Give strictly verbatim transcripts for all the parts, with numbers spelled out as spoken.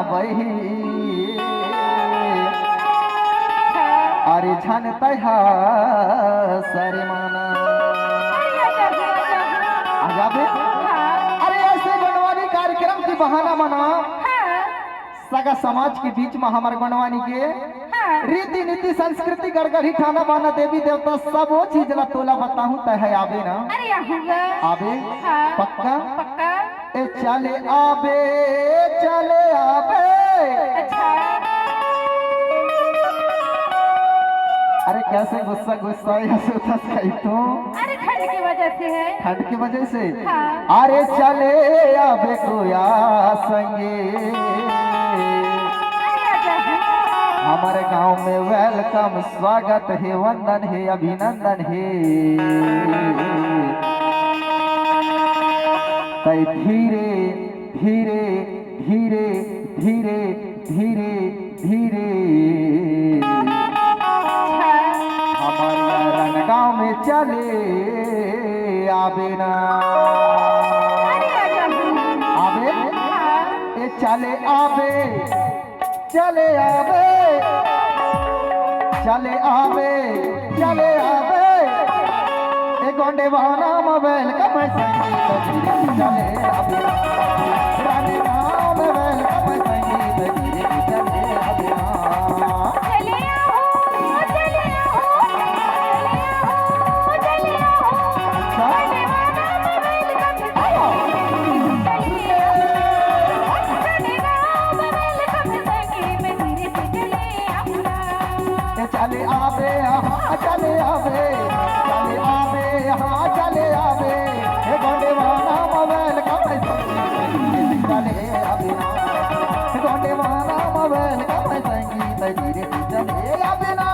बही, अरे झन तैहा शर्माना। आ जाबे। अरे ऐसे गोंडवानी कार्यक्रम के बहाना मना। सगा समाज के बीच में हमर गोंडवानी के हाँ। रीति नीति संस्कृति गड़गड़ी ठाना बाना देवी देवता सब वो चीज ला तोला बताहूँ तैहा आबे ना। अरे आहूँगा। आबे। हाँ। पक्का। पक्का। ए चले आबे, चले आबे। अच्छा। अरे कैसे गुस्सा गुस्सा या सुतस कही तू? अरे ठंड की वजह से है। ठंड की वजह से? हाँ। अरे चले आबे कोया संगे। अरे आजा। हमर गांव में welcome, स्वागत हे, वंदन हे, अभिनंदन हे। तै धीरे धीरे धीरे धीरे धीरे धीरे हमर रनगांव में चले आबे ना। अरे आजा। आबे। हाँ। ए चले आबे, चले आबे, चले आबे, चले आबे। ए गोंडवाना में welcome संगीत धीरे चले आबे। रानी गांव में welcome संगीत धीरे चले आबे। चले आओ, चले आओ, चले आओ, चले आओ। अच्छा। गोंडवाना में welcome ए चले आबे, हाँ, चले आबे, चले आबे, हाँ, चले आबे। हे गोंडवाना में welcome संगीत चले आबे ना। गोंडवाना में welcome संगीत धीरे चले आबे ना।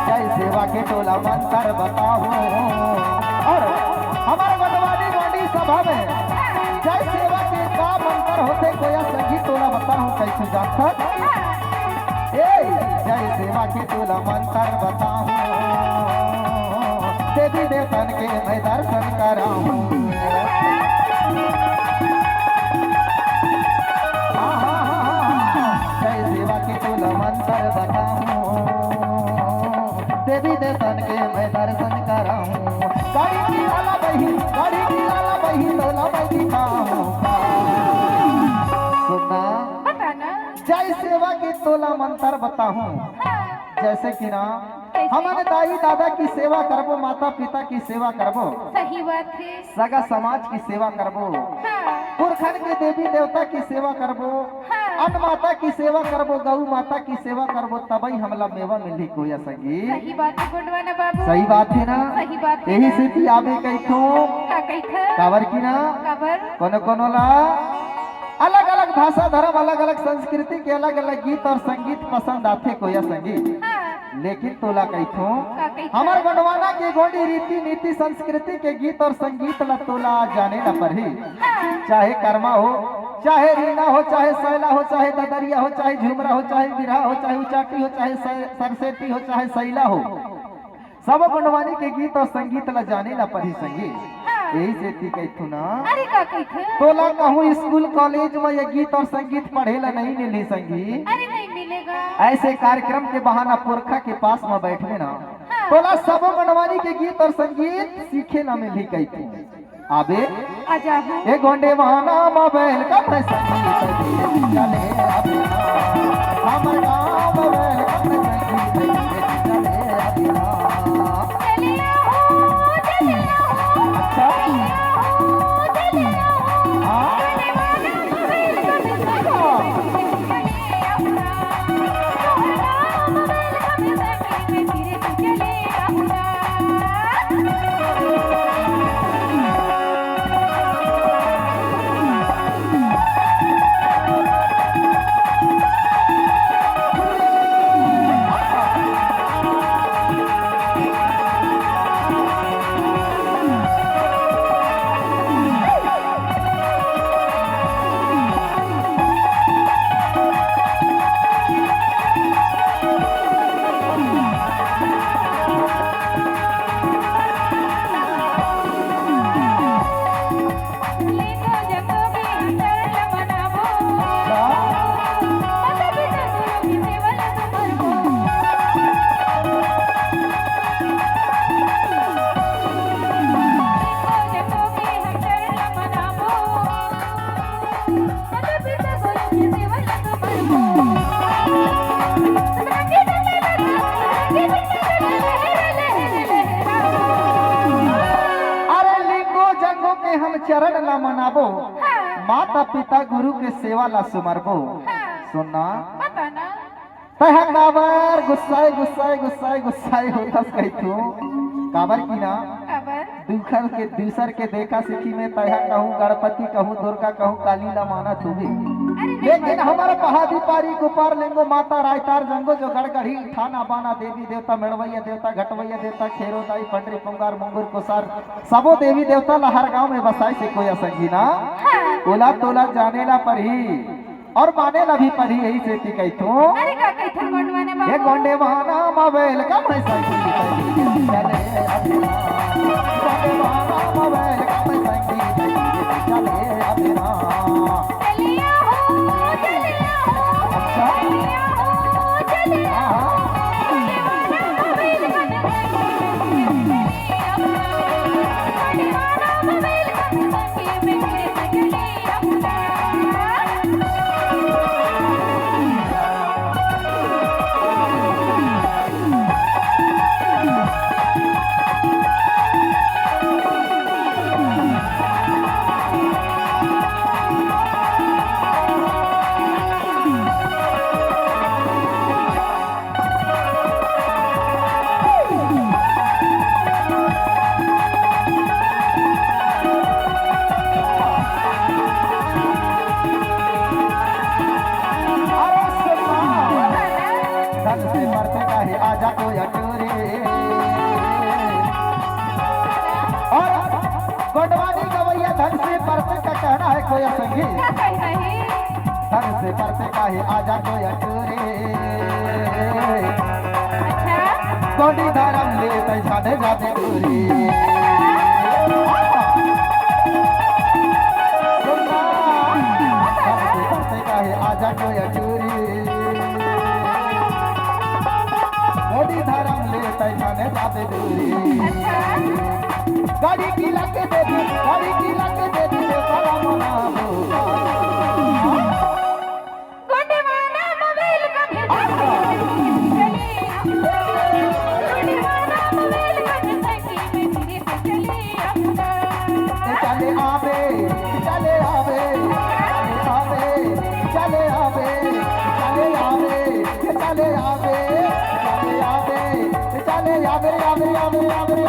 जय सेवा के टोला मंत्र बताओ। और हमारे गोंडवानी गोंडी सभा में जय सेवा के का मंत्र होथे, कोया संगीत टोला बताओ, कैसे जानथस? ए, जय सेवा के टोला मंत्र बताओ, देवी देवतन के मैं दर्शन कराऊं। जय सेवा के टोला मंत्र बताऊं, देवी देवतन के मैं दर्शन कराऊं। गाड़ी की लाला बही, गाड़ी की लाला बही, टोला मैं दिखाऊं। सुनना। बताना। जय सेवा के टोला मंत्र बताऊं। हाँ। जैसे कि ना, कैसे? हमन दाई दादा की सेवा करबो, माता पिता की सेवा करबो। सही बात हे। सगा समाज की सेवा करबो। हाँ। पुरखन के देवी देवता की सेवा करबो। हाँ। अन्न माता की सेवा करबो, गऊ माता की सेवा करबो, तबई हमला मेवा मिलही कोया संगी। सही बात हे गोंडवाना बाबू। सही बात हे ना? सही बात हे यही ना? सेती आबे कहिथों। का कहिथस? काबर कि ना? काबर? कोनो कोनो ला अलग-अलग भाषा, धर्म, अलग-अलग संस्कृति के अलग-अलग गीत और संगीत पसंद आथे कोया संगी। हाँ। लेकिन तोला कहिथों, का कहिथस? हमर गोंडवाना के गोंडी रीति नीति संस्कृति के गीत और संगीत ला तोला जाने ला परही। हाँ। चाहे करमा हो, चाहे रीना हो, चाहे सैला हो, चाहे ददरिया हो, चाहे झुमरा हो, चाहे बिरहा हो, चाहे उचाटी हो, चाहे सै-, सरसेती हो, चाहे सैला हो, सब गोंडवानी के गीत और संगीत ला जाने ला परही संगी। हाँ। यही सेती कहिथों ना। अरे का कहिथस? तोला कहूँ स्कूल कॉलेज में ये गीत और संगीत पढ़े ला नहीं मिलही संगी। अरे नहीं मिलेगा। ऐसे कार्यक्रम के बहाना पुरखा के पास में बैठबे ना। हाँ। तोला सब गोंडवानी के गीत और संगीत सीखे ला मिलही कहिथों। आबे। आजा हो। ए गोंडवाना में welcome संगीत चले आबे ना। हमर गांव में welcome संगीत चले आबे ना। चले आओ, चले आओ। अच्छा। चले आओ, चले आओ। हाँ। गोंडवाना में welcome संगीत चले आबे ना। तोहर गांव में welcome संगीत चले आबे ना। चरण ला मनाबो, हाँ। माता पिता गुरु के सेवा ला सुमरबो। हाँ। सुन ना। बता ना। तैं ह काबर गुस्साए, गुस्साए, गुस्साए, गुस्साए होथस कहिथंव? काबर कि ना, काबर? दूसर के, दूसर के देखा सीखी में तैं ह कहूँ गणपति, कहूँ दुर्गा, कहूँ काली ला मानत होबे। अरे नहीं लेकिन मानत। हमर पहादी पारी, कुपार, लेंगो, माता, रायतार, जंगो, जो गड़गड़ी, थाना, बाना, देवी देवता, मेड़वैया देवता, घटवैया देवता, खेरो दाई, पंडरी, पुंगार, मुंगुर, कुसार, सबो देवी देवता ला हर गांव में बसाए से कोई असंगी ना। हाँ। ओला तोला जाने ला परही। अउ माने ला भी पड़ी, यही सेती कहिथंव। अरे का कहिथन गोंडवाना बाबू? ये गोंडवाना मोबाइल का पैसा की चले अभी ना। गोंडवाना मोबाइल का पैसा की चले अभी ना। चलिया हो, चलिया हो, अच्छा। चलिया हो, चलिया हो। हाँ, हाँ। गोंडवाना मोबाइल का पैसा की चले अभी ना। गोंडवाना मोबाइल का पैसा की चले अभी ना। अरे सुना, धन से मरते काहे आजा कोई अटूरी। अउ गोंडवानी गवैया धन से परते का कहना है कोई संगी। क्या कहना है? धन से परते काहे आजा कोई अटूरी। अच्छा। गोंडी धरम ले तैं जाने जाते दूरी। सुन ना, धन से परते काहे आजा कोई अटूरी। गोंडी धरम ले तैं जाने जाते दूरी। अच्छा। गाड़ी की लाके दे दी, गाड़ी की लाके दे दी, रे साला मना हो। गोंडवाना मोबाइल का भेजा। गोंडवाना मोबाइल का भेजा कि मैं तेरे से चली आऊंगा। ए चले आवे, चले आवे, चले आवे, चले आवे, चले आवे, चले आवे, चले आवे, चले आवे, आवे, आवे, आवे,